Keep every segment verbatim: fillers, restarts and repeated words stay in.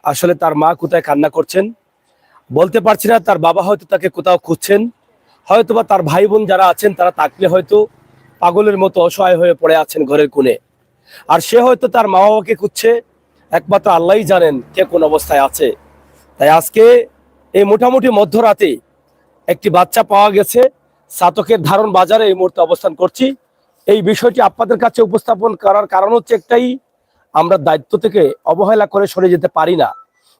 আসলে তার মা কোথায় কান্না করছেন বলতে পারছি না। তার বাবা হয়তো তাকে কোথাও খুঁজছেন, হয়তো বা তার ভাই বোন যারা আছেন তারা থাকলে হয়তো পাগলের মতো অসহায় হয়ে পড়ে আছেন ঘরের কোণে। আর সে হয়তো তার মা বাবাকে খুঁজছে, একমাত্র আল্লাহই জানেন কে কোন অবস্থায় আছে। তাই আজকে এই মোটামুটি মধ্যরাতে একটি বাচ্চা পাওয়া গেছে। ছাতকের ধারণ বাজারে এই মুহূর্তে অবস্থান করছি। এই বিষয়টি আপনাদের কাছে উপস্থাপন করার কারণ হচ্ছে একটাই, আমরা দায়িত্ব থেকে অবহেলা করে সরে যেতে পারি না,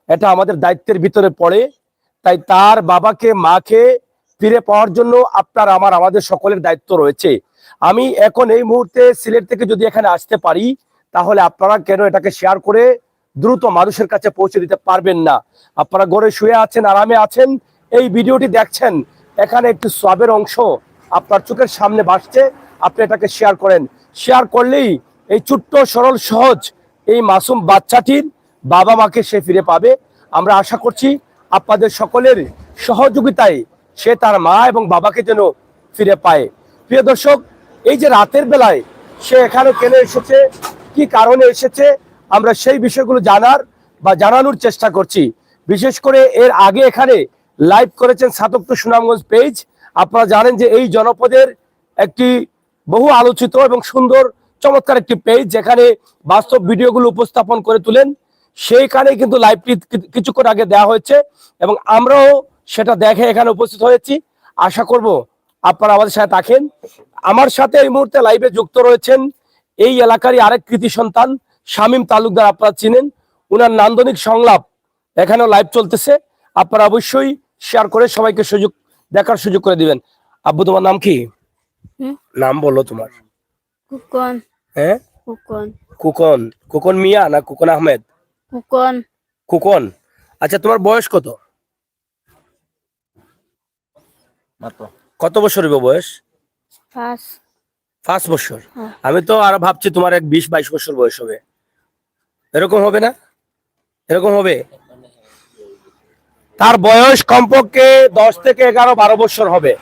এটা আমাদের দায়িত্বের ভিতরে পড়ে। তাই তার বাবাকে, মাকে ফিরে পাওয়ার জন্য আপনার, আমার, আমাদের সকলের দায়িত্ব রয়েছে। আমি এখন এই মুহূর্তে সিলেট থেকে যদি এখানে আসতে পারি, তাহলে আপনারা কেন এটাকে শেয়ার করে দ্রুত মানুষের কাছে পৌঁছে দিতে পারবেন না? আপনারা ঘরে শুয়ে আছেন, আরামে আছেন, এই ভিডিওটি দেখছেন, এখানে একটি সওয়াবের অংশ আপনার চোখের সামনে ভাসছে, আপনি এটাকে শেয়ার করেন। শেয়ার করলেই এই ছোট্ট, সরল, সহজ এই মাসুম বাচ্চাটির বাবা মাকে সে ফিরে পাবে। আমরা আশা করছি আপনাদের সকলের সহযোগিতায় সে তার মা এবং বাবাকে যেন ফিরে পায়। প্রিয় দর্শক, এই যে রাতের বেলায় সে এখানে কেন এসেছে, কি কারণে এসেছে, আমরা সেই বিষয়গুলো জানার বা জানানোর চেষ্টা করছি। বিশেষ করে এর আগে এখানে লাইভ করেছেন ছাতক টু সুনামগঞ্জ পেজ। আপনারা জানেন যে এই জনপদের একটি বহু আলোচিত এবং সুন্দর, চমৎকার একটি পেজ, যেখানে বাস্তব ভিডিওগুলো উপস্থাপন করে তুলেন। সেইখানে কিন্তু লাইভটি কি- কিছুক্ষণ আগে দেওয়া হয়েছে এবং আমরাও সেটা দেখে এখানে উপস্থিত হয়েছি। আশা করব আপনারা আমাদের সাথে থাকেন। আমার সাথে এই মুহূর্তে লাইভে যুক্ত রয়েছেন এই এলাকারই আরেক কৃতি সন্তান শামীম তালুকদার, আপনারা চিনেন। উনার নান্দনিক সংলাপ এখানেও লাইভ চলতেছে, আপনারা অবশ্যই শেয়ার করে সবাইকে সুযোগ, দেখার সুযোগ করে দিবেন। আব্বু, তোমার নাম কি? হুম? নাম বলো তোমার। কুকন। হ্যাঁ? কুকন। কুকন। কুকন মিয়া না কুকন আহমেদ? কুকন। কুকন। আচ্ছা, তোমার বয়স কত? মাত্র। কত বছর হইব বয়স? পাঁচ। পাঁচ বছর। হ্যাঁ। আমি তো আরো ভাবছি তোমার এক বিশ বাইশ বছর বয়স হবে। এরকম হবে না? এরকম হবে? তার বয়স কমপক্ষে দশ থেকে এগারো বারো বছর হবে,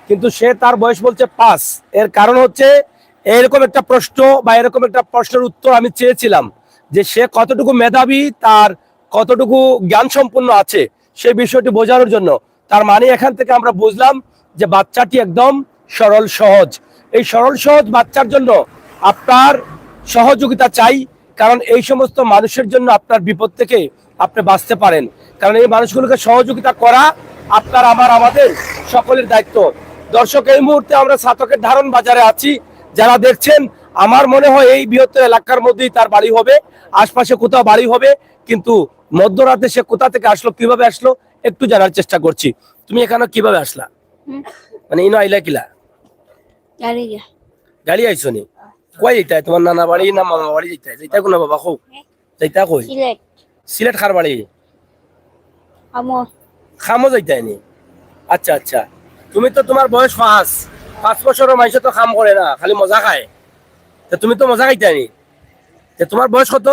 কিন্তু সে তার বয়স বলছে পাঁচ। এর কারণ হচ্ছে, এরকম একটা প্রশ্ন বা এরকম একটা প্রশ্নের উত্তর আমি চেয়েছিলাম, যে সে কতটুকু মেধাবী, তার কতটুকু জ্ঞান সম্পন্ন আছে, সেই বিষয়টি বোঝানোর জন্য। তার মানে এখান থেকে আমরা বুঝলাম যে বাচ্চাটি একদম সরল সহজ। এই সরল সহজ বাচ্চার জন্য আপনার সহযোগিতা চাই, কারণ এই সমস্ত মানুষের জন্য আপনার বিপদ থেকে আপনি বাঁচতে পারেন। কারণ এই মানুষগুলোকে সহযোগিতা করা আপনার, আমার, আমাদের সকলের দায়িত্ব। দর্শক, এই মুহূর্তে আমরা ছাতকের ধারণ বাজারে আছি। যারা দেখছেন, আমার মনে হয় এই বৃহত্তর এলাকার মধ্যেই তার বাড়ি হবে, আশপাশে কোথাও বাড়ি হবে, কিন্তু মধ্যরাতে সে কোথা থেকে আসলো, কিভাবে আসলো, একটু জানার চেষ্টা করছি। তুমি এখানে কিভাবে আসলা? হুম। মানে, ইনো আইলা কিলা? গাড়ি দিয়া। গাড়ি আইছো নি? কই যাইতায়? তোমার নানা বাড়ি না মামা বাড়ি যাইতায়? যাইতায় কোন বাবা, কও? যাইতায় কই? সিলেট। সিলেট কার বাড়ি? কামো। কামো যাইতায় নি? আচ্ছা, আচ্ছা। তুমি তো, তোমার বয়স পাঁচ, পাঁচ বছরর মাইনষে তো কাম করে না, খালি মজা খায়। তো তুমি তো মজা খাইতায় নি। তো তোমার বয়স কত?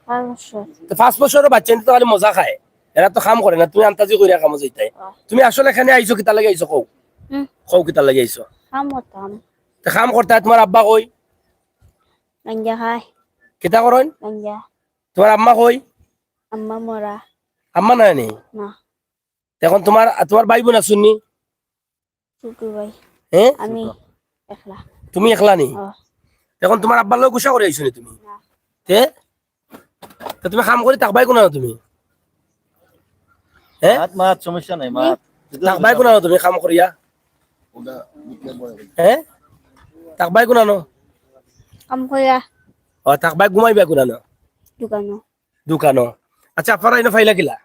পাঁচ বছর। তো পাঁচ বছরর বাচ্চা নি তো খালি মজা খায়, এরা তো কাম করে না, তুমি আন্তাজি কইরা কামো যাইতায়। আহ। তুমি আসলে এখানে আইছো কিতার লাগি আইছো, কও? হুম। কও কিতার লাগি আইছো? কাম করতাম। তো কাম করতায়, তোমার আব্বা কই? গাঞ্জা খায়। কিতা করইন? গাঞ্জা। তোমার আম্মা কই? আম্মা মরা। আম্মা নাই নি? না। এখন তোমার, তোমার ভাই বোন আছইন নি? ছোট ভাই। হ্যাঁ? আমি একলা। তুমি একলা নি? ও। এখন তোমার আব্বার লগে গুসা করি আইছো নি তুমি? না। তে? তো তুমি কাম করি থাকবায় কুনানো তুমি? হ্যাঁ? মাত, মাত, সমস্যা নাই, মাত। থাকবায় কুনানো তুমি কাম করিয়া? হ্যাঁ? থাকবায় কুনানো? কাম করিয়া। ও, থাকবায়, ঘুমাইবায় কুনানো? দোকানো। দোকানো। আচ্ছা, আপনারা ইনো পাইলা কিলা?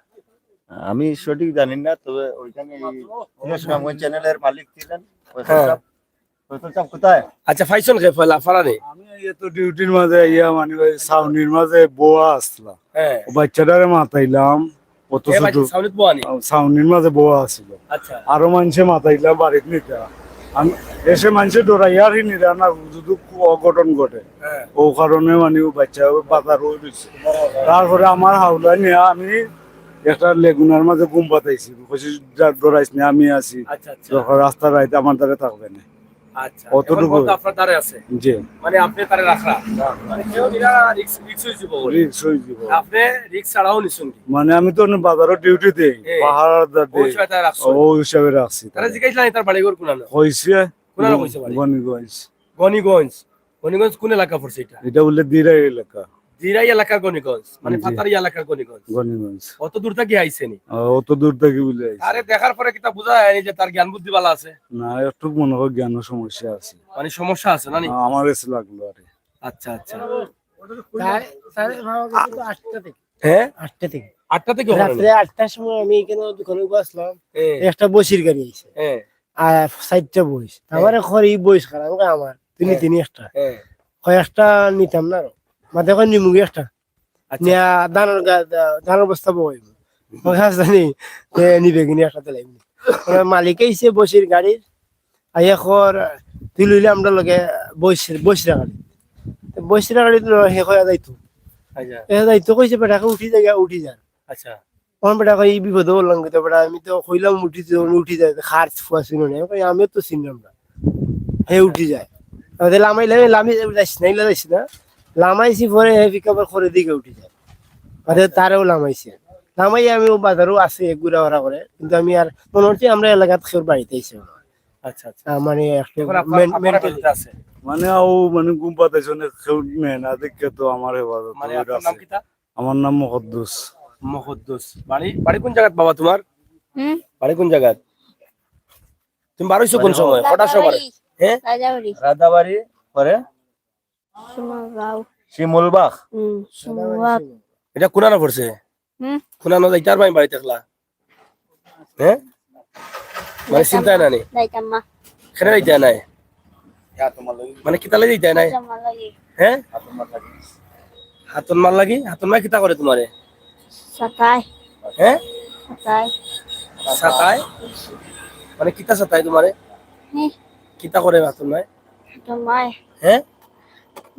আমি সঠিক জানি না, তবে ওইখানে এই সুনামগঞ্জ চ্যানেলের মালিক ছিলেন, ফয়সাল হ্যাঁ। সাহেব। ফয়সাল সাহেব কোথায়? আচ্ছা, পাইছইন কে পয়লা, আপনারা নি? আমি এই তো ডিউটির মাঝে আইয়া, মানে, ওই ছাউনির মাঝে বওয়া আছলা। হ্যাঁ। ও বাচ্চাটারে মাতাইলাম, অত এ, ছোট। বাচ্চা ছাউনিত বওয়া নি? ছাউনির মাঝে বওয়া আছিল। আচ্ছা। আরো মানষে মাতাইলা বাড়িত নিতা। আমি এসে মানষে ডরাইয়া আর নিতা না, যদি অঘটন ঘটে। হ্যাঁ। ও কারণে মানে ও বাচ্চা বাজার হয়ে রইছে। তারপরে আমার হাওলা নিয়া আমি একটা লেগুনার মাঝে ঘুম পাতাইছি। কইছি, "যা, ডরাইস না, আমি আছি।" আচ্ছা, আচ্ছা। দরকার রাস্তা রাইতে আমার দ্বারা থাকবে না। আচ্ছা, অতটুকু। এখন বলতে আপনার দ্বারে আছে? জি। মানে আপনি তারে রাখরা? মানে কেউ নিরা রিস্ক, রিস্ক হয়ে যাব বলে। রিস্ক হয়ে যাব। আপনি রিস্ক ছাড়াও নিছেন কি? মানে আমি তো অন্য বাজারও ডিউটি দেই, জি। পাহারাদার ওই দেই। হিসাবে তারে রাখছেন? ওই হিসাবে রাখছি তারে তারে। জিজ্ঞাসা নাই তার বাড়ি ঘর কোনানো? হইছে। কোনানো হইছে বাড়ি? গণিগঞ্জ। গণিগঞ্জ। গণিগঞ্জ কোন এলাকা পড়ছে এটা? এটা বললে দিরাই এলাকা। দিরাই এলাকার গণিগঞ্জ, মানে জি। পাতারি এলাকার গণিগঞ্জ। গণিগঞ্জ। অত দূর থাকি আইছেনি? আহ, অত দূর থাকি বলে আইছে। আরে দেখার পরে কিতা বুঝা যায়নি যে তার জ্ঞান বুদ্ধি ভালা আছে? না, একটু মনে হয় জ্ঞানের সমস্যা আছে। মানে সমস্যা আছে না নি? আহ, আমার কাছে লাগলো আরে। আচ্ছা, আচ্ছা। তার, তার বাবা গেছে তো আটটা থেকে। হ্যাঁ? আটটা থেকে। আটটা থেকে ওখানে? রাত্রে আটটার সময় আমি এখানে দোকানে বসলাম। হ্যাঁ। একটা বসির গাড়ি আইছে। হ্যাঁ। আর চারটা বইস। হ্যাঁ। আমারে কয়, "এই বইস কার?" আমি কই, "আমার।" তিনি হ্যাঁ। তিনি একটা। হ্যাঁ। কয়, "একটা নিতাম না আরো।" মাঝে কয়, "নিমুগি একটা।" আচ্ছা। নিয়া ধানের গা-, দা-, ধানের বস্তা বই। কয়, "আচ্ছা, নি, এ, নিবে কিনি একটা দিলাই।" ওরা মালিক আইছে বসির গাড়ির। আইয়া কর, "তুই লইলে আমরা লগে বইস, বইস গাড়ি।" তো বইস গাড়ি তো হে কয়া যাইতো। আচ্ছা। এ যাইতো কইছে, "বেটাকে উঠি যাই, উঠি যা।" আচ্ছা। আমার বেটা কয়, "এই বিপদে বললাম কিন্তু বেটা, আমি তো কইলাম উঠি যাই, উঠি যায়, খার ফুয়া ছিল না।" আমি কই, "আমিও তো চিনলাম না।" হে উঠি যায়। আমাদের লামাই, লামাই, লামি যাইস না, ইলা যাইস না। লামাইছি পরে হে পিক আপের করে দিকে উঠি যায়। আরে আচ্ছা। তারেও লামাইছে। লামাই আমি ও বাজারও আছে ঘুরা ফিরা করে, কিন্তু আমি আর মনে হচ্ছে আমরা এলাকাত কেউর বাড়িতে আইছে মনে হয়। আচ্ছা, আচ্ছা। আহ, মানে একটা এখন আপনার, মেন-, আপনার মেন্টালি। বাড়িতে আছে? মানে ও মানে ঘুম পাতাইছে, মানে কেউ নেয় না, দেখে তো আমার হেফাজত মানে ওইটা আপনার নাম আছে। কিতা? আমার নাম মুকদ্দুস। মুকদ্দুস। বাড়ি, বাড়ি কোন জায়গাত বাবা তোমার? হুম? বাড়ি কোন জায়গাত? তুমি বার হইছো কোন সময়? কটার সময়? রাজাবাড়ি। হ্যাঁ? রাজাবাড়ি। রাজাবাড়ি, পরে? শিমুলবাগ। শিমুলবাগ। হুম, শিমুলবাগ। এটা কোনানো পড়ছে? হুম? কোনানো যাইতার ভাই বাড়িত একলা? হ্যাঁ? মানে চিন্তায় না নি? যাইতাম না। কেনে যাইতায় নায়? মানে কিতার লাগি যাইতায় নায়? হাতর মার লাগি। হ্যাঁ? হাতর মার লাগি? হাতর মায় কিতা করে তোমারে? সাতায়। হ্যাঁ? সাতায়। সাতায়? মানে কিতা সাতায় তোমারে? হুম। কিতা করে হাতর মায়? হাতর মায়। হ্যাঁ?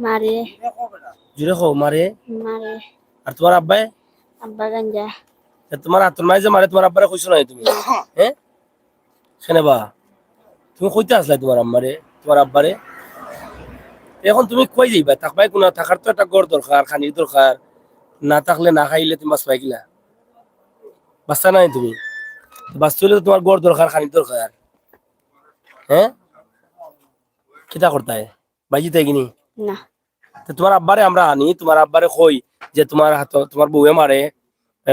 মারে। জোরে কও, মারে। মারে। আর তোমার আব্বায়? আব্বা গাঞ্জা। তা তোমার হাতর মায় যে মারে, তোমার আব্বারে কইছো না তুমি? না। হ্যাঁ? কেনে বা? তুমি কইতে আসলাই তোমার আম্মারে, তোমার আব্বারে? এখন তুমি কই যাইবা? থাকবায় কোনা? থাকার তো একটা ঘর দরকার, খানির দরকার। না থাকলে, না খাইলে তুমি বাঁচবায় কিলা? বাঁচতা নাই তুমি। বাঁচতে হইলে তো তোমার ঘর দরকার, খানির দরকার। হ্যাঁ? কিতা করতায়? বাইজিতায় কিনি? না। তো তোমার আব্বারে আমরা আনি, তোমার আব্বারে কই যে তোমার হাত, তোমার বউয়ে মারে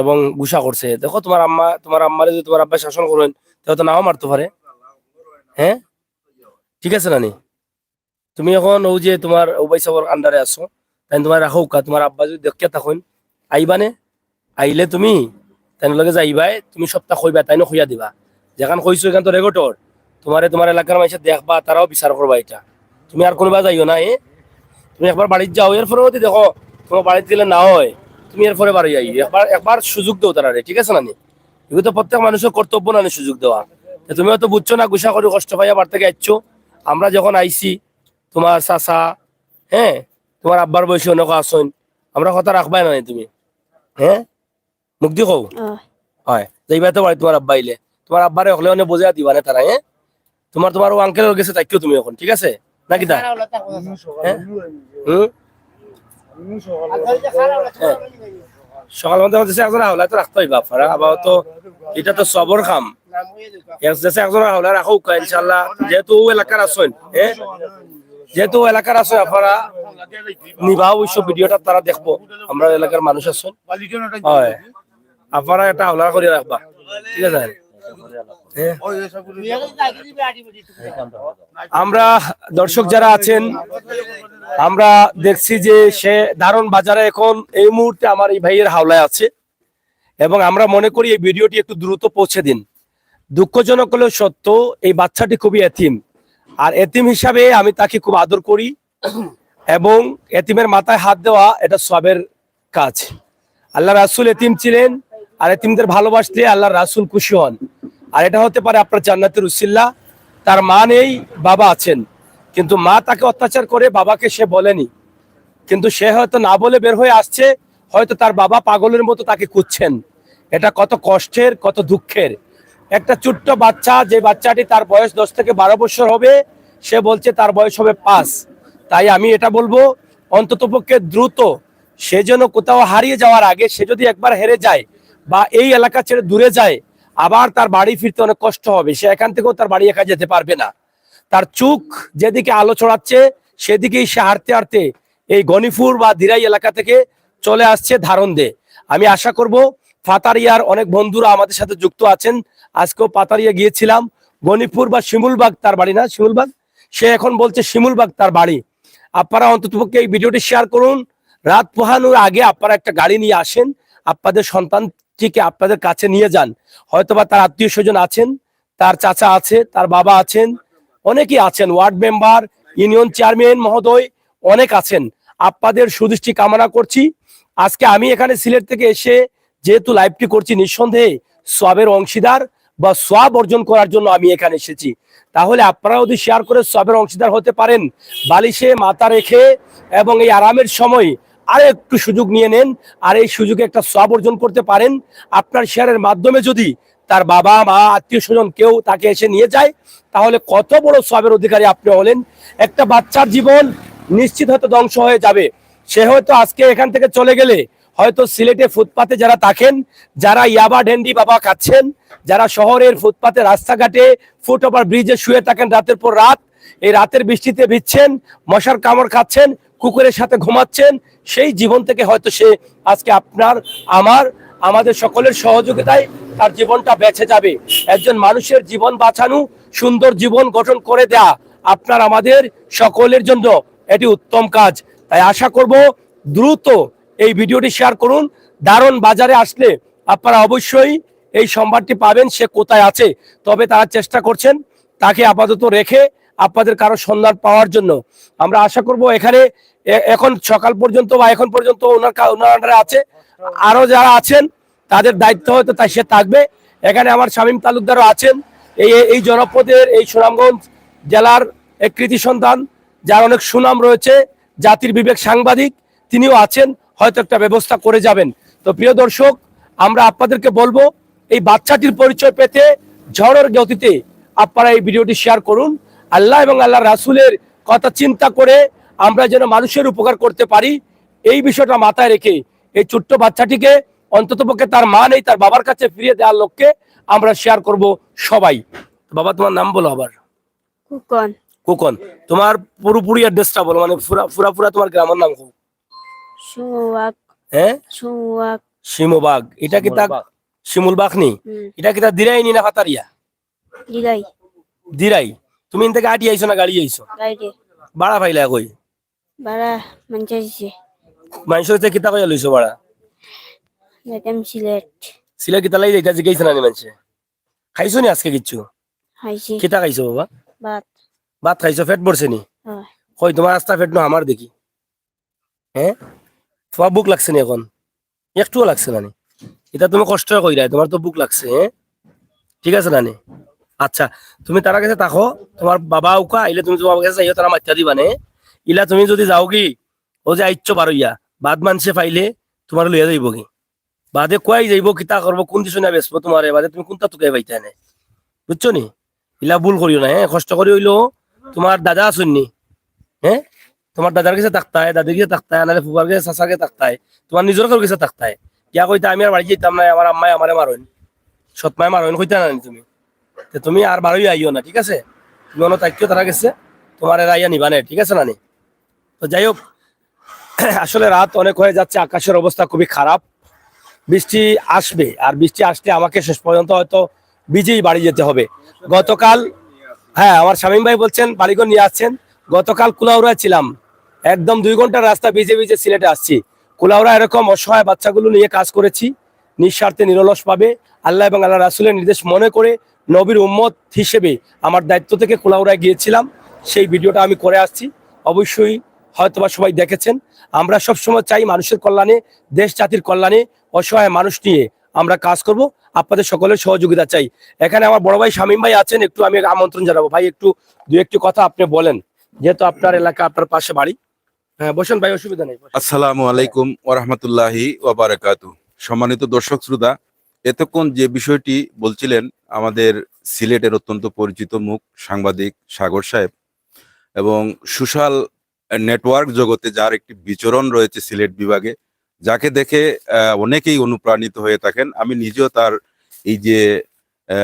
এবং গুসা করছে। দেখো তোমার আম্মা, তোমার আম্মারে যদি তোমার আব্বা শাসন করেন, তাহলে তো নাও মারতে পারে। হ্যাঁ, ঠিক আছে না নি? তুমি এখন ও যে তোমার ও ভাই সাবর আন্ডারে আছো, তাই তোমার রাখো কা, তোমার আব্বা যদি দেখিয়া থাকইন, আইবানে? আইলে তুমি তাইন লগে যাইবায়, তুমি সবটা কইবা, তাইনও কইয়া দিবা। যেখান কইছো এখান তো রেকর্ড অর, তোমারে তোমার এলাকার মাইনষে দেখবা, তারাও বিচার করবা এটা। তুমি আর কোনোবা যাইও না, এ? তুমি একবার বাড়িত যাও, এরপরে যদি দেখো তোমার বাড়িত গেলে না হয়, তুমি এরপরে বাড়ি যাই, একবার, একবার সুযোগ দেও তারারে, ঠিক আছে না নি? এগুলো তো প্রত্যেক মানুষের কর্তব্য না নি সুযোগ দেওয়া। তো তুমি হয়তো বুঝছো না, গুসা করি কষ্ট পাইয়া বাড়ি থেকে আইছো। আমরা যখন আইছি, তোমার চাচা, হ্যাঁ, তোমার আব্বার বয়সী অনেক আছইন, আমরা কথা রাখবায় না নি তুমি, হ্যাঁ? মুখ দি কও। অয়। অয়। যাইবায় তো বাড়ি তোমার আব্বা আইলে। তোমার আব্বারে হকলে অনে বুঝাইয়া দিবানে তারা, হ্যাঁ? তোমার, তোমার ও আঙ্কেলর গেছে থাকিও তুমি এখন, ঠিক আছে? না কিতা? হ্যাঁ? হুম? হ্যাঁ। সকাল মধ্যে আমার দেশে একজন হাওলায় তো রাখতে হইবা আপনারা, আবার তো এটা তো সবর কাম। এক দেশে একজন হাওলায় রাখো উকা, ইনশাআল্লাহ, যেহেতু ও এলাকার আছইন, হ্যাঁ? যেহেতু ও এলাকার আছইন, আপনারা নিবা অবশ্য ভিডিওটা, তারা দেখবো, আমরা এলাকার মানুষ আছইন। হয়। আপনারা একটা হাওলা করি রাখবা, ঠিক আছে? হ্যাঁ? আমরা দর্শক যারা আছেন, আমরা দেখছি যে সে ধারণ বাজারে এখন এই মুহূর্তে আমার এই ভাইয়ের হাওলায় আছে, এবং আমরা মনে করি এই ভিডিওটি একটু দ্রুত পৌঁছে দিন। দুঃখজনক হলেও সত্য, এই বাচ্চাটি খুবই এতিম, আর এতিম হিসাবে আমি তাকে খুব আদর করি, এবং এতিমের মাথায় হাত দেওয়া এটা সওয়াবের কাজ। আল্লাহ রাসূল এতিম ছিলেন, আর এতিমদের ভালোবাসলে আল্লাহর রাসূল খুশি হন। আর এটা হতে পারে আপনার জান্নাতের উসিলা। তার মা নেই, বাবা আছেন, কিন্তু মা তাকে অত্যাচার করে, বাবাকে সে বলেনি, কিন্তু সে হয়তো না বলে বের হয়ে আসছে, হয়তো তার বাবা পাগলের মতো তাকে খুঁজছেন। এটা কত কষ্টের, কত দুঃখের। একটা ছোট্ট বাচ্চা, যে বাচ্চাটি তার বয়স দশ থেকে বারো বছর হবে, সে বলছে তার বয়স হবে পাঁচ। তাই আমি এটা বলবো, অন্ততপক্ষে দ্রুত সে যেন কোথাও হারিয়ে যাওয়ার আগে সে যদি একবার হেরে যায় বা এই এলাকা ছেড়ে দূরে যায়, আবার তার বাড়ি ফিরতে অনেক কষ্ট হবে। সে এখান থেকেও তার বাড়ি একা যেতে পারবে না। তার চোখ যেদিকে আলো ছড়াচ্ছে, সেদিকেই সে হাঁটতে হাঁটতে এই গণিপুর বা দিরাই এলাকা থেকে চলে আসছে ধারণ দে। আমি আশা করব পাথারিয়ার অনেক বন্ধুরা আমাদের সাথে যুক্ত আছেন। আজকেও পাথারিয়া গিয়েছিলাম, গণিপুর বা শিমুলবাগ তার বাড়ি, না শিমুলবাগ, সে এখন বলছে শিমুলবাগ তার বাড়ি। আপনারা অন্ততপক্ষে এই ভিডিওটি শেয়ার করুন। রাত পোহানোর আগে আপনারা একটা গাড়ি নিয়ে আসেন, আপনাদের সন্তানটিকে আপনাদের কাছে নিয়ে যান। হয়তোবা তার আত্মীয় স্বজন আছেন, তার চাচা আছে, তার বাবা আছেন, অনেকেই আছেন, ওয়ার্ড মেম্বার, ইউনিয়ন চেয়ারম্যান মহোদয় অনেক আছেন। আপনাদের সুদৃষ্টি কামনা করছি। আজকে আমি এখানে সিলেট থেকে এসে যেহেতু লাইভটি করছি, নিঃসন্দেহে সওয়াবের অংশীদার বা সওয়াব অর্জন করার জন্য আমি এখানে এসেছি। তাহলে আপনারা যদি শেয়ার করে সওয়াবের অংশীদার হতে পারেন, বালিশে মাথা রেখে এবং এই আরামের সময় আরো একটু সুযোগ নিয়ে নেন, আর এই সুযোগে একটা সওয়াব অর্জন করতে পারেন। আপনার শেয়ারের মাধ্যমে যদি তার বাবা মা আত্মীয় স্বজন কেউ তাকে এসে নিয়ে যায়, তাহলে কত বড় সওয়াবের অধিকারী আপনি হলেন। একটা বাচ্চার জীবন নিশ্চিত হয়তো ধ্বংস হয়ে যাবে। সে হয়তো আজকে এখান থেকে চলে গেলে হয়তো সিলেটে ফুটপাতে যারা থাকেন, যারা ইয়াবা ডেন্ডি বাবা খাচ্ছেন, যারা শহরের ফুটপাতে রাস্তাঘাটে ফুটওভার ব্রিজে শুয়ে থাকেন রাতের পর রাত, এই রাতের বৃষ্টিতে ভিজছেন, মশার কামড় খাচ্ছেন, কুকুরের সাথে ঘুমাচ্ছেন, সেই জীবন থেকে হয়তো সে আজকে আপনার, আমার, আমাদের সকলের সহযোগিতায় তার জীবনটা বেঁচে যাবে। একজন মানুষের জীবন বাঁচানো, সুন্দর জীবন গঠন করে দেয়া আপনার আমাদের সকলের জন্য এটি উত্তম কাজ। তাই আশা করব দ্রুত এই ভিডিওটি শেয়ার করুন। দারুণ বাজারে আসলে আপনারা অবশ্যই এই সম্ভারটি পাবেন, সে কোথায় আছে। তবে তারা চেষ্টা করছেন তাকে আপাতত রেখে আপনাদের কারো সন্ধান পাওয়ার জন্য। আমরা আশা করব এখানে এ-, এখন সকাল পর্যন্ত বা এখন পর্যন্ত ওনার কা-, ওনার আন্ডারে আছে, আরো যারা আছেন তাদের দায়িত্ব হয়তো তাই সে থাকবে। এখানে আমার শামীম তালুকদারও আছেন, এই এই জনপদের, এই সুনামগঞ্জ জেলার এক কৃতি সন্তান, যার অনেক সুনাম রয়েছে, জাতির বিবেক সাংবাদিক, তিনিও আছেন, হয়তো একটা ব্যবস্থা করে যাবেন। তো প্রিয় দর্শক, আমরা আপনাদেরকে বলবো এই বাচ্চাটির পরিচয় পেতে ঝড়ের গতিতে আপনারা এই ভিডিওটি শেয়ার করুন। আল্লাহ এবং আল্লাহর রাসূলের কথা চিন্তা করে আমরা যেন মানুষের উপকার করতে পারি, এই বিষয়টা মাথায় রেখে এই ছোট্ট বাচ্চাটিকে অন্ততপক্ষে তার মা নেই, তার বাবার কাছে ফিরিয়ে দেওয়ার লক্ষ্যে আমরা শেয়ার করব সবাই। বাবা, তোমার নাম বলো আবার। কুকন। কুকন। তোমার পুরোপুরি অ্যাড্রেসটা বলো, মানে পুরা পুরা পুরা তোমার গ্রামের নাম কও। সুমুবাগ। হ্যাঁ? সুমুবাগ। শিমুবাগ। এটা কিতা শিমুলবাগ। শিমুলবাগ নি? হুম। এটা কিতা দিরাই নি না পাথারিয়া? দিরাই। দিরাই। তুমি এন থেকে আটি আইছো না গাড়ি আইছো? গাড়িতে। ভাড়া পাইলা কই? ভাড়া মানষে দিছে। মানষে দিছে, কিতা কইয়া লইছো ভাড়া? যাইতাম সিলেট। সিলেট কিতা লাগি যাইতা জিগাইছে না নি মানষে? খাইছো নি আজকে কিচ্ছু? খাইছি। কিতা খাইছো বাবা? ভাত। ভাত খাইছো, পেট ভরছে নি? হ্যাঁ। কই তোমার আস্তা পেট না আমার দেখি। হ্যাঁ? তোমার ভুক লাগছে নি এখন? একটুও লাগছে না নি? এটা তুমি কষ্ট কইরায়, তোমার তো ভুক লাগছে, হ্যাঁ? ঠিক আছে না নি? আচ্ছা, তুমি তারা গেছে থাকো, তোমার বাবা উকা আইলে তুমি তোমার গেছে যাইও, তারা মাতিয়া দিবা নে। ইলা তুমি যদি যাওগি, ও যে আইচ্ছ বারইয়া, বাদ মানষে পাইলে তোমার লইয়া যাইবো কি? বাদে কুয়াই যাইবো, কিতা করবো, কোন দিশো না বেচবো তোমারে, বাদে তুমি কোনটা তুকাই পাইতায় নে? বুঝছো নি? ইলা ভুল করিও না, হ্যাঁ? কষ্ট করি অইলো, তোমার দাদা আছইন নি? হ্যাঁ? তোমার দাদার গেছে থাকতায়, দাদির গেছে থাকতায়, নাহলে ফুফার গেছে, চাচার গেছে থাকতায়, তোমার নিজর কেউর গেছে থাকতায়। গিয়া কইতা, "আমি আর বাড়ি যাইতাম না, আমার আম্মায় আমারে মারইন, সৎমায় মারইন," কইতা না নি তুমি? তে তুমি আর বারইয়া আইও না, ঠিক আছে? তুমি অনো থাকিও তারা গেছে, তোমার এরা আইয়া নিবা নে, ঠিক আছে না নি? তো যাই হোক, আসলে রাত অনেক হয়ে যাচ্ছে, আকাশের অবস্থা খুবই খারাপ, বৃষ্টি আসবে, আর বৃষ্টি আসলে আমাকে শেষ পর্যন্ত হয়তো ভিজেই বাড়ি যেতে হবে। গতকাল, হ্যাঁ, আমার শামীম ভাই বলছেন বাড়িঘর নিয়ে আসছেন। গতকাল কুলাউড়ায় ছিলাম, একদম দুই ঘন্টার রাস্তা ভিজে ভিজে সিলেটে আসছি। কুলাউড়া এরকম অসহায় বাচ্চাগুলো নিয়ে কাজ করেছি নিঃস্বার্থে নিরলসভাবে, আল্লাহ এবং আল্লাহ রাসূলের নির্দেশ মনে করে, নবীর উম্মত হিসেবে আমার দায়িত্ব থেকে কুলাউড়ায় গিয়েছিলাম, সেই ভিডিওটা আমি করে আসছি। অবশ্যই হয়তোবা সবাই দেখেছেন। আমরা সবসময় চাই মানুষের কল্যাণে, দেশ জাতির কল্যাণে, অসহায় মানুষ নিয়ে আমরা কাজ করব আপনাদের সকলের সহযোগিতা চাই। এখানে আমার বড় ভাই শামীম ভাই আছেন, একটু আমি আমন্ত্রণ জানাবো। ভাই, একটু দু একটি কথা আপনি বলেন, যেহেতু আপনার এলাকা, আপনার পাশে বাড়ি। হ্যাঁ, বসেন ভাই, অসুবিধা নেই, বসেন। আসসালামু আলাইকুম ওয়া রাহমাতুল্লাহি ওয়া বারাকাতুহু। সম্মানিত দর্শক শ্রোতা, এতক্ষণ যে বিষয়টি বলছিলেন আমাদের সিলেটের অত্যন্ত পরিচিত মুখ সাংবাদিক সাগর সাহেব, এবং সোশ্যাল নেটওয়ার্ক জগতে যার একটি বিচরণ রয়েছে সিলেট বিভাগে, যাকে দেখে আহ, অনেকেই অনুপ্রাণিত হয়ে থাকেন। আমি নিজেও তার এই যে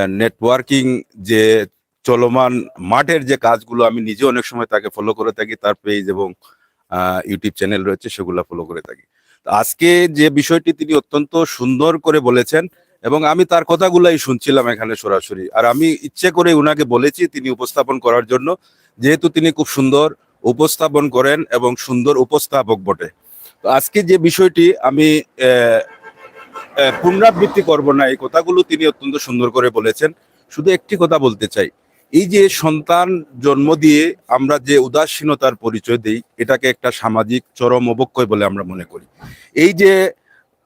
নেটওয়ার্কিং, যে চলমান মাঠের যে কাজগুলো, আমি নিজে অনেক সময় তাকে ফলো করে থাকি, তার পেজ এবং ইউটিউব চ্যানেল রয়েছে, সেগুলো ফলো করে থাকি। তো আজকে যে বিষয়টি তিনি অত্যন্ত সুন্দর করে বলেছেন, এবং আমি তার কথাগুলাই শুনছিলাম এখানে সরাসরি। আর আমি ইচ্ছে করে উনাকে বলেছি তিনি উপস্থাপন করার জন্য, যেহেতু তিনি খুব সুন্দর উপস্থাপন করেন এবং সুন্দর উপস্থাপক বটে। তো আজকে যে বিষয়টি আমি আহ, আহ, পুনরাবৃত্তি করব না, এই কথাগুলো তিনি অত্যন্ত সুন্দর করে বলেছেন। শুধু একটি কথা বলতে চাই, এই যে সন্তান জন্ম দিয়ে আমরা যে উদাসীনতার পরিচয় দেই, এটাকে একটা সামাজিক চরম অবক্ষয় বলে আমরা মনে করি। এই যে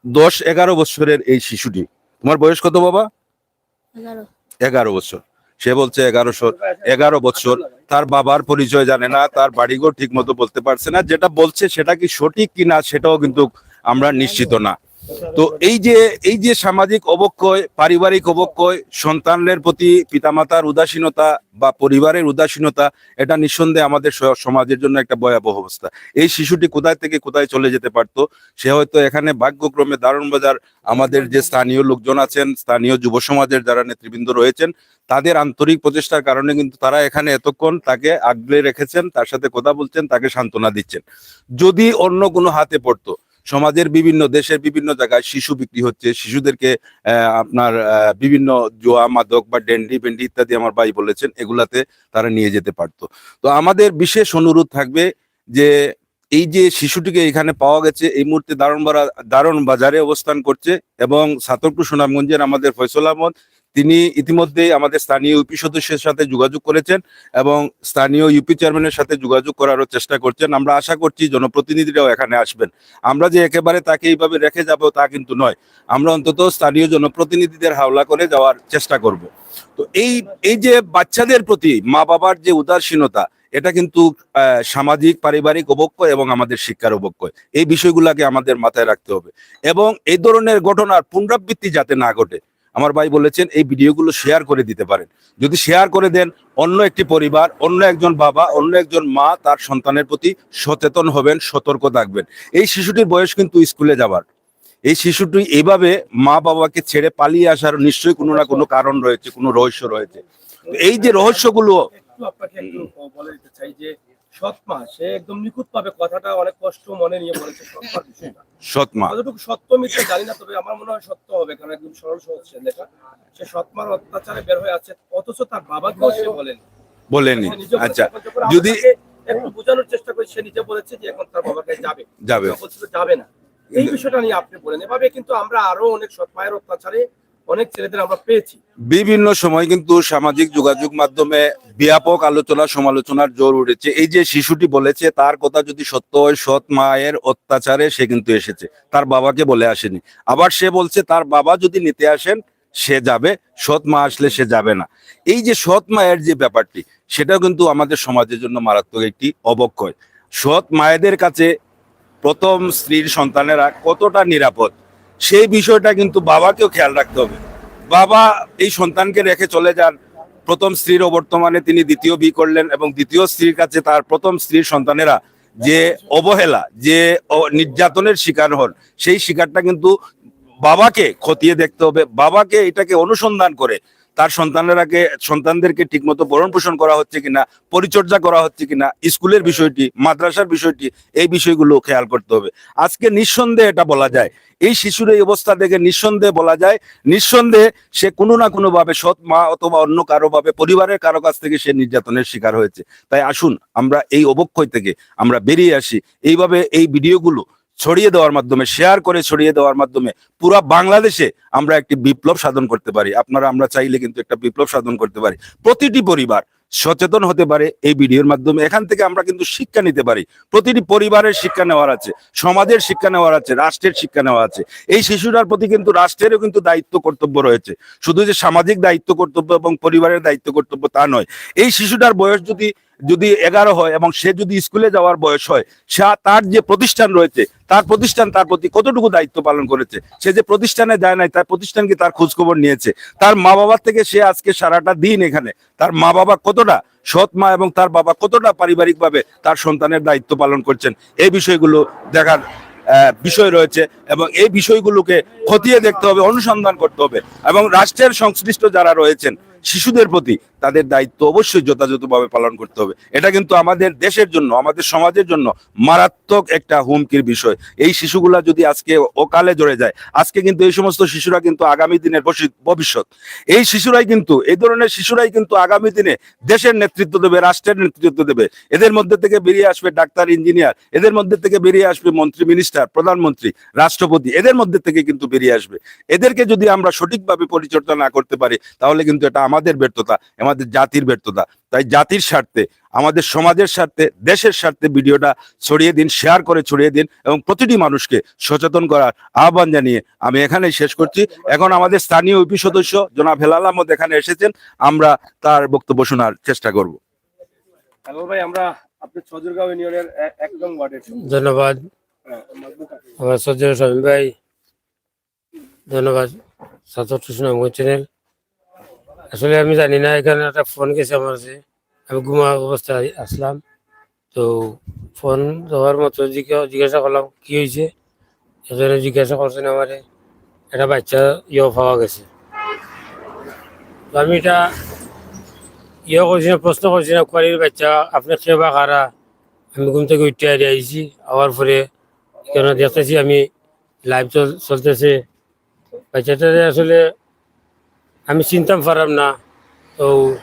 দশ এগারো বছরের এই শিশুটি, তোমার বয়স কত বাবা? এগারো। এগারো বছর। সে বলছে এগারো বছর, এগারো বছর, তার বাবার পরিচয় জানে না, তার বাড়িঘর ঠিক মতো বলতে পারছে না। যেটা বলছে সেটা কি সঠিক কি না, সেটাও কিন্তু আমরা নিশ্চিত না। তো এই যে এই যে সামাজিক অবক্ষয়, পারিবারিক অবক্ষয়, সন্তানের প্রতি পিতামাতার উদাসীনতা বা পরিবারের উদাসীনতা, এটা নিঃসন্দেহে আমাদের স- সমাজের জন্য একটা ভয়াবহ অবস্থা। এই শিশুটি কোথায় থেকে কোথায় চলে যেতে পারতো, সে হয়তো এখানে ভাগ্যক্রমে দারুণবাজার আমাদের যে স্থানীয় লোকজন আছেন, স্থানীয় যুব সমাজের যারা নেতৃবৃন্দ রয়েছেন, তাদের আন্তরিক প্রচেষ্টার কারণে কিন্তু তারা এখানে এতক্ষণ তাকে আগলে রেখেছেন, তার সাথে কথা বলছেন, তাকে সান্ত্বনা দিচ্ছেন। যদি অন্য কোনো হাতে পড়তো, সমাজের বিভিন্ন, দেশের বিভিন্ন জায়গায় শিশু বিক্রি হচ্ছে, শিশুদেরকে আহ, আপনার আহ, বিভিন্ন জুয়া, মাদক বা ডেন্ডি বেন্ডি ইত্যাদি আমার ভাই বলেছেন, এগুলাতে তারা নিয়ে যেতে পারতো। তো আমাদের বিশেষ অনুরোধ থাকবে যে এই যে শিশুটিকে এখানে পাওয়া গেছে, এই মুহূর্তে দারুণবাড়া দারুণ বাজারে অবস্থান করছে এবং ছাতকপুর সুনামগঞ্জের আমাদের ফয়সল আহমদ, তিনি ইতিমধ্যেই আমাদের স্থানীয় ইউপি সদস্যের সাথে যোগাযোগ করেছেন এবং স্থানীয় ইউপি চেয়ারম্যানের সাথে যোগাযোগ করারও চেষ্টা করছেন। আমরা আশা করছি জনপ্রতিনিধিরাও এখানে আসবেন। আমরা যে একেবারে তাকে এইভাবে রেখে যাব, তা কিন্তু নয়। আমরা অন্তত স্থানীয় জনপ্রতিনিধিদের হাওলা করে যাওয়ার চেষ্টা করব। তো এই এই যে বাচ্চাদের প্রতি মা বাবার যে উদাসীনতা, এটা কিন্তু আহ, সামাজিক পারিবারিক অবক্ষয় এবং আমাদের শিক্ষার অবক্ষয়। এই বিষয়গুলোকে আমাদের মাথায় রাখতে হবে এবং এই ধরনের ঘটনার পুনরাবৃত্তি যাতে না ঘটে। আমার ভাই বলেছেন এই ভিডিওগুলো শেয়ার করে দিতে পারেন। যদি শেয়ার করে দেন, অন্য একটি পরিবার, অন্য একজন বাবা, অন্য একজন মা তার সন্তানের প্রতি সচেতন হবেন, সতর্ক থাকবেন। এই শিশুটির বয়স কিন্তু স্কুলে যাবার। এই শিশুটি এইভাবে মা বাবাকে ছেড়ে পালিয়ে আসার নিশ্চয়ই কোনো না কোনো কারণ রয়েছে, কোনো রহস্য রয়েছে। তো এই যে রহস্যগুলো একটু আপনাকে একটু বলে দিতে চাই যে সৎ মা, সে একদম নিখুঁত ভাবে কথাটা অনেক কষ্ট মনে নিয়ে বলেছে সৎ মার বিষয়টা। সৎ মা কতটুকু সত্য মিথ্যা জানি না, তবে আমার মনে হয় সত্য হবে, কারণ একদম সরল সহজ সে লেখা। সে সৎ মার অত্যাচারে বের হয়ে আছে, অথচ তার বাবাকেও সে বলেনি। বলেনি। সে নিজে বলেছে। আচ্ছা, এখন যখন যদি আমরা তাকে একটু বোঝানোর চেষ্টা করি, সে নিজে বলেছে যে এখন তার বাবার কাছে যাবে। যাবে। বলছিল যাবে না। এই বিষয়টা নিয়ে আপনি বলেন, এভাবে কিন্তু আমরা আরো অনেক সৎ মায়ের অত্যাচারে অনেক ছেলেদের আমরা পেয়েছি। বিভিন্ন সময় কিন্তু সামাজিক যোগাযোগ মাধ্যমে ব্যাপক আলোচনা সমালোচনার জোর উঠেছে। এই যে শিশুটি বলেছে, তার কথা যদি সত্য হয়, সৎ মায়ের অত্যাচারে সে কিন্তু এসেছে, তার বাবাকে বলে আসেনি। আবার সে বলছে তার বাবা যদি নিতে আসেন সে যাবে, সৎ মা আসলে সে যাবে না। এই যে সৎ মায়ের যে ব্যাপারটি, সেটাও কিন্তু আমাদের সমাজের জন্য মারাত্মক একটি অবক্ষয়। সৎ মায়েদের কাছে প্রথম স্ত্রীর সন্তানেরা কতটা নিরাপদ, সেই বিষয়টা কিন্তু বাবাকেও খেয়াল রাখতে হবে। বাবা এই সন্তানকে রেখে চলে যান, প্রথম স্ত্রীর অবর্তমানে তিনি দ্বিতীয় বিয়ে করলেন এবং দ্বিতীয় স্ত্রীর কাছে তার প্রথম স্ত্রীর সন্তানেরা যে অবহেলা, যে অ- নির্যাতনের শিকার হন, সেই শিকারটা কিন্তু বাবাকে খতিয়ে দেখতে হবে। বাবাকে এটাকে অনুসন্ধান করে তার সন্তানেরাকে সন্তানদেরকে ঠিকমতো ভরণ পোষণ করা হচ্ছে কিনা, পরিচর্যা করা হচ্ছে কিনা, স্কুলের বিষয়টি, মাদ্রাসার বিষয়টি, এই বিষয়গুলো খেয়াল করতে হবে। আজকে নিঃসন্দেহে এটা বলা যায়, এই শিশুর এই অবস্থা দেখে নিঃসন্দেহে বলা যায়, নিঃসন্দেহে সে কোনো না কোনোভাবে সৎ মা অথবা অন্য কারোভাবে পরিবারের কারো কাছ থেকে সে নির্যাতনের শিকার হয়েছে। তাই আসুন আমরা এই অবক্ষয় থেকে আমরা বেরিয়ে আসি। এইভাবে এই ভিডিওগুলো ছড়িয়ে দেওয়ার মাধ্যমে, শেয়ার করে ছড়িয়ে দেওয়ার মাধ্যমে পুরা বাংলাদেশে আমরা একটি বিপ্লব সাধন করতে পারি। আপনারা, আমরা চাইলে কিন্তু একটা বিপ্লব সাধন করতে পারি। প্রতিটি পরিবার সচেতন হতে পারে এই ভিডিওর মাধ্যমে। এখান থেকে আমরা কিন্তু শিক্ষা নিতে পারি। প্রতিটি পরিবারের শিক্ষা নেওয়ার আছে, সমাজের শিক্ষা নেওয়ার আছে, রাষ্ট্রের শিক্ষা নেওয়া আছে। এই শিশুটার প্রতি কিন্তু রাষ্ট্রেরও কিন্তু দায়িত্ব কর্তব্য রয়েছে। শুধু যে সামাজিক দায়িত্ব কর্তব্য এবং পরিবারের দায়িত্ব কর্তব্য তা নয়। এই শিশুটার বয়স যদি যদি এগারো হয় এবং সে যদি স্কুলে যাওয়ার বয়স হয়, সে তার যে প্রতিষ্ঠান রয়েছে, তার প্রতিষ্ঠান তার প্রতি কতটুকু দায়িত্ব পালন করেছে? সে যে প্রতিষ্ঠানে যায় নাই, তার প্রতিষ্ঠান কি তার খোঁজ খবর নিয়েছে? তার মা বাবার থেকে সে আজকে সারাটা দিন এখানে, তার মা বাবা কত কতটা সৎ মা এবং তার বাবা কতটা পারিবারিকভাবে তার সন্তানের দায়িত্ব পালন করছেন, এই বিষয়গুলো দেখার আহ, বিষয় রয়েছে। এবং এই বিষয়গুলোকে খতিয়ে দেখতে হবে, অনুসন্ধান করতে হবে। এবং রাষ্ট্রের সংশ্লিষ্ট যারা রয়েছেন, শিশুদের প্রতি তাদের দায়িত্ব অবশ্যই যথাযথভাবে পালন করতে হবে। এটা কিন্তু আমাদের দেশের জন্য, আমাদের সমাজের জন্য মারাত্মক একটা হুমকির বিষয়। এই শিশুগুলা যদি আজকে অকালে ঝরে যায়, আজকে কিন্তু এই সমস্ত শিশুরা কিন্তু আগামী দিনের ভবিষ্যৎ। এই শিশুরাই কিন্তু, এই ধরনের শিশুরাই কিন্তু আগামী দিনে দেশের নেতৃত্ব দেবে, রাষ্ট্রের নেতৃত্ব দেবে। এদের মধ্যে থেকে বেরিয়ে আসবে ডাক্তার, ইঞ্জিনিয়ার, এদের মধ্যে থেকে বেরিয়ে আসবে মন্ত্রী, মিনিস্টার, প্রধানমন্ত্রী, রাষ্ট্রপতি, এদের মধ্যে থেকে কিন্তু বেরিয়ে আসবে। এদেরকে যদি আমরা সঠিকভাবে পরিচর্যা না করতে পারি, তাহলে কিন্তু এটা আমাদের ব্যর্থতা, আমাদের জাতির ব্যর্থতা। তাই জাতির স্বার্থে, আমাদের সমাজের স্বার্থে, দেশের স্বার্থে ভিডিওটা ছড়িয়ে দিন, শেয়ার করে ছড়িয়ে দিন এবং প্রতিটি মানুষকে সচেতন করার আহ্বান জানিয়ে আমি এখানেই শেষ করছি। এখন আমাদের স্থানীয় ইউপি সদস্য জনাব হেলাল আহমদ এখানে এসেছেন, আমরা তার বক্তব্য শোনার চেষ্টা করব। হেলাল ভাই, আমরা আপনি ছজুরগাঁও ইউনিয়নের এ- এক নং ওয়ার্ডের সদস্য। ধন্যবাদ হ্যাঁ, মাহবুব। আমার শ্রদ্ধেয় স্বামী ভাই, ধন্যবাদ ছাত্র সুনামগঞ্জ চ্যানেল। আসলে আমি জানি না, এখানে একটা ফোন গেছে আমার কাছে, আমি ঘুমা অবস্থায় আসলাম। তো ফোন দেওয়ার মতো জিজ্ঞা- জিজ্ঞাসা করলাম কি হয়েছে। এখানে জিজ্ঞাসা করছেন আমারে, একটা বাচ্চা ইয়ে পাওয়া গেছে। তো আমি এটা ইয়ে করছি না, প্রশ্ন করছি না, কুয়ারির বাচ্চা, আপনি কে বা কারা? আমি ঘুম থেকে উঠে আইয়া আইছি, আওয়ার পরে কেন দেখতেছি আমি লাইভ চলতেছে, বাচ্চাটারে আসলে আমি চিনতাম পারলাম না। তো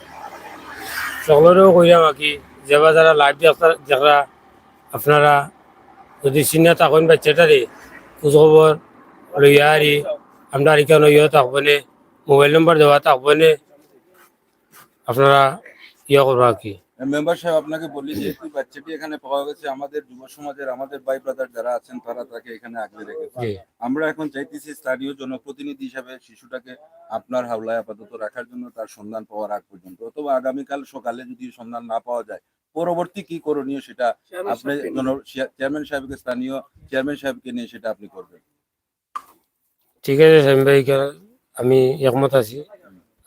সকলেরও কইলাম আর কি, যেবা যারা লাইভ দেখরা, আপনারা যদি চিনা থাকেন বাচ্চাটারে, খোঁজ খবর লইয়া আরি, আমরা আর কেন ইয়ে থাকবো নে, মোবাইল নম্বর দেওয়া থাকবো নে, আপনারা ইয়ে করবা আর কি। মেম্বার সাহেব, আপনাকে বলি, যেহেতু বাচ্চাটি এখানে পাওয়া গেছে, আমাদের যুব সমাজের, আমাদের ভাই ব্রাদার যারা আছেন, তারা তাকে এখানে আগলে রেখেছে। জি। আমরা এখন চাইতেছি স্থানীয় জনপ্রতিনিধি হিসাবে শিশুটাকে আপনার হাওলায় আপাতত রাখার জন্য, তার সন্ধান পাওয়ার আগ পর্যন্ত, অথবা আগামীকাল সকালে যদি সন্ধান না পাওয়া যায়, পরবর্তী কি করণীয় সেটা আপনি জন- চেয়া- চেয়ারম্যান সাহেবকে, স্থানীয় চেয়ারম্যান সাহেবকে নিয়ে সেটা আপনি করবেন। ঠিক আছে স্বামী ভাই, কেন আমি একমত আছি,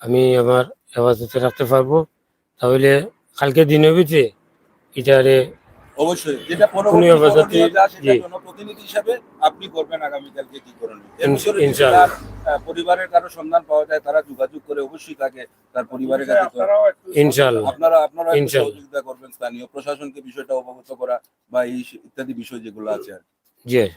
আমি আমার হেফাজতে রাখতে পারবো। তাহলে কালকে দিনের ভিতরে এটারে অবশ্যই, যেটা কোনো পরবর্তী অবস্থাতে, করণীয় যা, সেটা জি। জনপ্রতিনিধি হিসাবে আপনি করবেন আগামীকালকে কি করণীয়। এর ইনশা- ভিতরে যদি ইনশাআল্লাহ। তার, আহ, পরিবারের কারো সন্ধান পাওয়া যায়, তারা যোগাযোগ করে অবশ্যই তাকে তার পরিবারের কাছে তো- আপনারাও একটু ইনশাআল্লাহ। আপনারা আপনারা একটু ইনশাআল্লাহ। সহযোগিতা করবেন, স্থানীয় প্রশাসনকে বিষয়টা অবগত করা বা এই সে- ইত্যাদি বিষয় যেগুলো আছে আর কি। জি,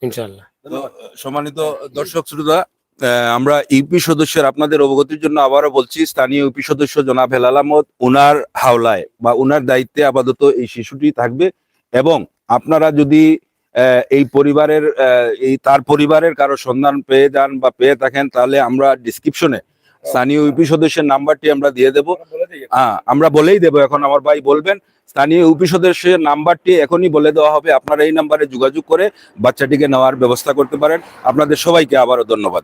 ইনশাআল্লাহ। তো, সম্মানিত দর্শক শ্রোতা, আহ, আমরা ইউপি সদস্যের, আপনাদের অবগতির জন্য আবারও বলছি, স্থানীয় ইউপি সদস্য জনাব হেলাল আহমদ, ওনার হাওলায় বা ওনার দায়িত্বে আপাতত এই শিশুটি থাকবে। এবং আপনারা যদি আহ, এই পরিবারের, আহ, এই তার পরিবারের কারো সন্ধান পেয়ে যান বা পেয়ে থাকেন, তাহলে আমরা ডিসক্রিপশনে স্থানীয় ইউপি সদস্যের নাম্বারটি আমরা দিয়ে দেব। হ্যাঁ, আমরা বলেই দেব, এখন আমার ভাই বলবেন। স্থানীয় ইউপি সদস্যের নাম্বারটি এখনই বলে দেওয়া হবে, আপনারা এই নাম্বারে যোগাযোগ করে বাচ্চাটিকে নেওয়ার ব্যবস্থা করতে পারেন। আপনাদের সবাইকে আবারও ধন্যবাদ।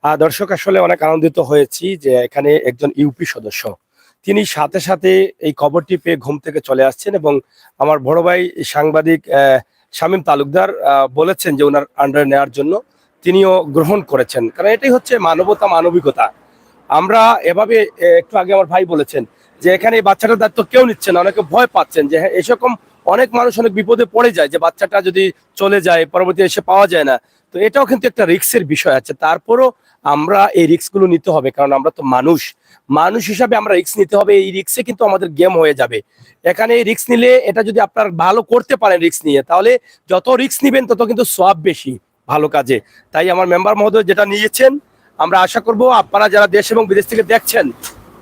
আহ, দর্শক, আসলে অনেক আনন্দিত হয়েছি যে এখানে একজন ইউপি সদস্য, তিনি সাথে সাথে এই খবরটি পেয়ে ঘুম থেকে চলে আসছেন এবং আমার বড় ভাই সাংবাদিক আহ, শামীম তালুকদার আহ, বলেছেন যে ওনার আন্ডারে নেওয়ার জন্য, তিনিও গ্রহণ করেছেন। কারণ এটাই হচ্ছে মানবতা, মানবিকতা। আমরা এভাবে আহ, একটু আগে আমার ভাই বলেছেন যে এখানে এই বাচ্চাটার দায়িত্ব কেউ নিচ্ছে না, অনেকে ভয় পাচ্ছেন যে হ্যাঁ, এরকম অনেক মানুষ অনেক বিপদে পড়ে যায় যে বাচ্চাটা যদি চলে যায়, পরবর্তী এসে পাওয়া যায় না। তো এটাও কিন্তু একটা রিস্কের বিষয় আছে। তারপরও আমরা এই রিস্কগুলো নিতে হবে, কারণ আমরা তো মানুষ। মানুষ হিসাবে আমরা রিস্ক নিতে হবে। এই রিস্কে কিন্তু আমাদের গেম হয়ে যাবে। এখানে এই রিস্ক নিলে, এটা যদি আপনারা ভালো করতে পারেন রিস্ক নিয়ে, তাহলে যত রিস্ক নিবেন তত কিন্তু সওয়াব বেশি ভালো কাজে। তাই আমার মেম্বার মহোদয় যেটা নিয়েছেন, আমরা আশা করব আপনারা যারা দেশ এবং বিদেশ থেকে দেখছেন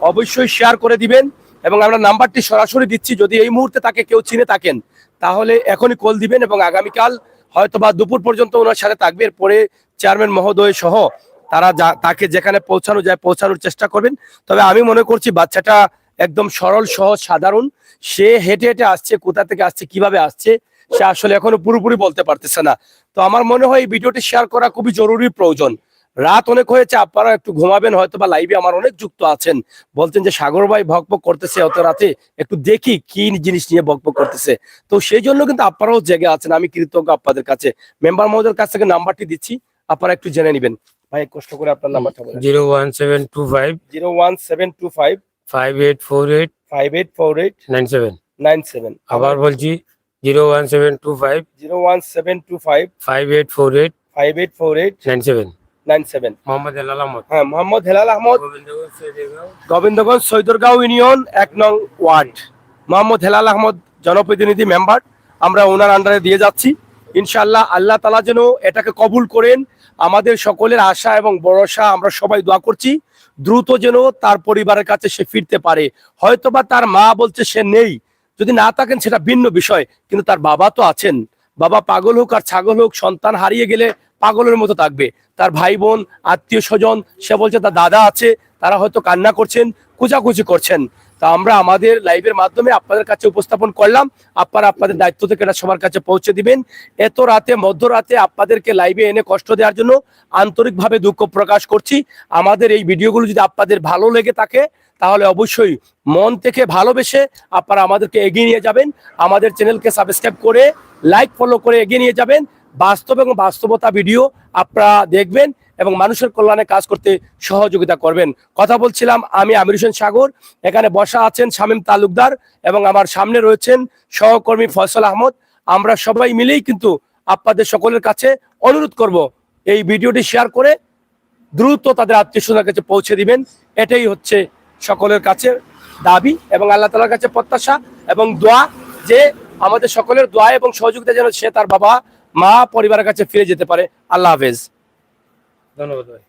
অবশ্যই শেয়ার করে দিবেন। এবং আমরা নাম্বারটি সরাসরি দিচ্ছি, যদি এই মুহূর্তে তাকে কেউ চিনে থাকেন তাহলে এখনই কল দিবেন এবং আগামীকাল হয়তো বা দুপুর পর্যন্ত ওনার সাথে থাকবে। এরপরে চেয়ারম্যান মহোদয় সহ তারা যা- তাকে যেখানে পৌঁছানো যায় পৌঁছানোর চেষ্টা করবেন। তবে আমি মনে করছি বাচ্চাটা একদম সরল, সহজ, সাধারণ। সে হেঁটে হেঁটে আসছে, কোথা থেকে আসছে, কিভাবে আসছে, সে আসলে এখনো পুরোপুরি বলতে পারতেছে না। তো আমার মনে হয় এই ভিডিওটি শেয়ার করা খুবই জরুরি প্রয়োজন। রাত অনেক হয়েছে, আপনারা একটু ঘুমাবেন হয়তো বা। লাইভে আমার অনেক যুক্ত আছেন, বলছেন যে সাগর ভাই ভকভক করতেছে অত রাতে, একটু দেখি কি জিনিস নিয়ে বকবক করতেছে। তো সেই জন্য কিন্তু আপনারাও জেগে আছেন, আমি কৃতজ্ঞ আপনাদের কাছে। মেম্বার মহোদয়ের কাছ থেকে নাম্বারটি দিচ্ছি, আপনারা একটু জেনে নেবেন। ভাই, কষ্ট করে আপনার নাম্বারটা বলেন। Zero one seven two five Zero one seven two five five eight four eight five eight four eight nine seven। nine seven। আবার বলছি, zero one seven two five Zero one seven two five five eight four eight five eight four eight nine seven। nine seven। Mohammad হেলাল আহমদ, হ্যাঁ, মোহাম্মদ হেলাল আহমদ, গোবিন্দগঞ্জ সৈদরগাঁও। গোবিন্দগঞ্জ সৈদরগাঁও ইউনিয়ন এক নং ওয়ার্ড। মোহাম্মদ হেলাল আহমদ, জনপ্রতিনিধি মেম্বার, আমরা ওনার আন্ডারে দিয়ে যাচ্ছি। ইনশাআল্লাহ, আল্লাহ তাআলা যেন এটাকে কবুল করেন। আমাদের সকলের আশা এবং ভরসা, আমরা সবাই দোয়া করছি দ্রুত যেন তার পরিবারের কাছে সে ফিরতে পারে। হয়তোবা তার মা বলছে সে নেই, যদি না থাকেন সেটা ভিন্ন বিষয়, কিন্তু তার বাবা তো আছেন। বাবা পাগল হোক আর ছাগল হোক, সন্তান হারিয়ে গেলে পাগলের মতো থাকবে। তার ভাই বোন, আত্মীয় স্বজন, সে বলছে তার দাদা আছে, তারা হয়তো কান্না করছেন, কুচাকুচি করছেন। তা আমরা আমাদের লাইভের মাধ্যমে আপনাদের কাছে উপস্থাপন করলাম। আপনারা আপনাদের দায়িত্ব থেকে এটা সবার কাছে পৌঁছে দিবেন। এত রাতে, মধ্যরাতে আপনাদেরকে লাইভে এনে কষ্ট দেওয়ার জন্য আন্তরিকভাবে দুঃখ প্রকাশ করছি। আমাদের এই ভিডিওগুলো যদি আপনাদের ভালো লেগে থাকে, তাহলে অবশ্যই মন থেকে ভালোবেসে আপনারা আমাদেরকে এগিয়ে নিয়ে যাবেন। আমাদের চ্যানেলকে সাবস্ক্রাইব করে, লাইক, ফলো করে এগিয়ে নিয়ে যাবেন। বাস্তব এবং বাস্তবতা ভিডিও আপনারা দেখবেন এবং মানুষের কল্যাণে কাজ করতে সহযোগিতা করবেন। কথা বলছিলাম আমি, আমির হোসেন সাগর। এখানে বসা আছেন শামীম তালুকদার এবং আমার সামনে রয়েছেন সহকর্মী ফয়সাল আহমদ। আমরা সবাই মিলেই কিন্তু আপনাদের সকলের কাছে অনুরোধ করব, এই ভিডিওটি শেয়ার করে দ্রুত তাদের আত্মীয় স্বজনের কাছে পৌঁছে দিবেন। এটাই হচ্ছে সকলের কাছে দাবি এবং আল্লাহ তাআলার কাছে প্রত্যাশা এবং দোয়া, যে আমাদের সকলের দোয়া এবং সহযোগিতা যেন সে তার বাবা, মা, পরিবারের কাছে ফিরে যেতে পারে। আল্লাহ হাফেজ। ধন্যবাদ ভাই।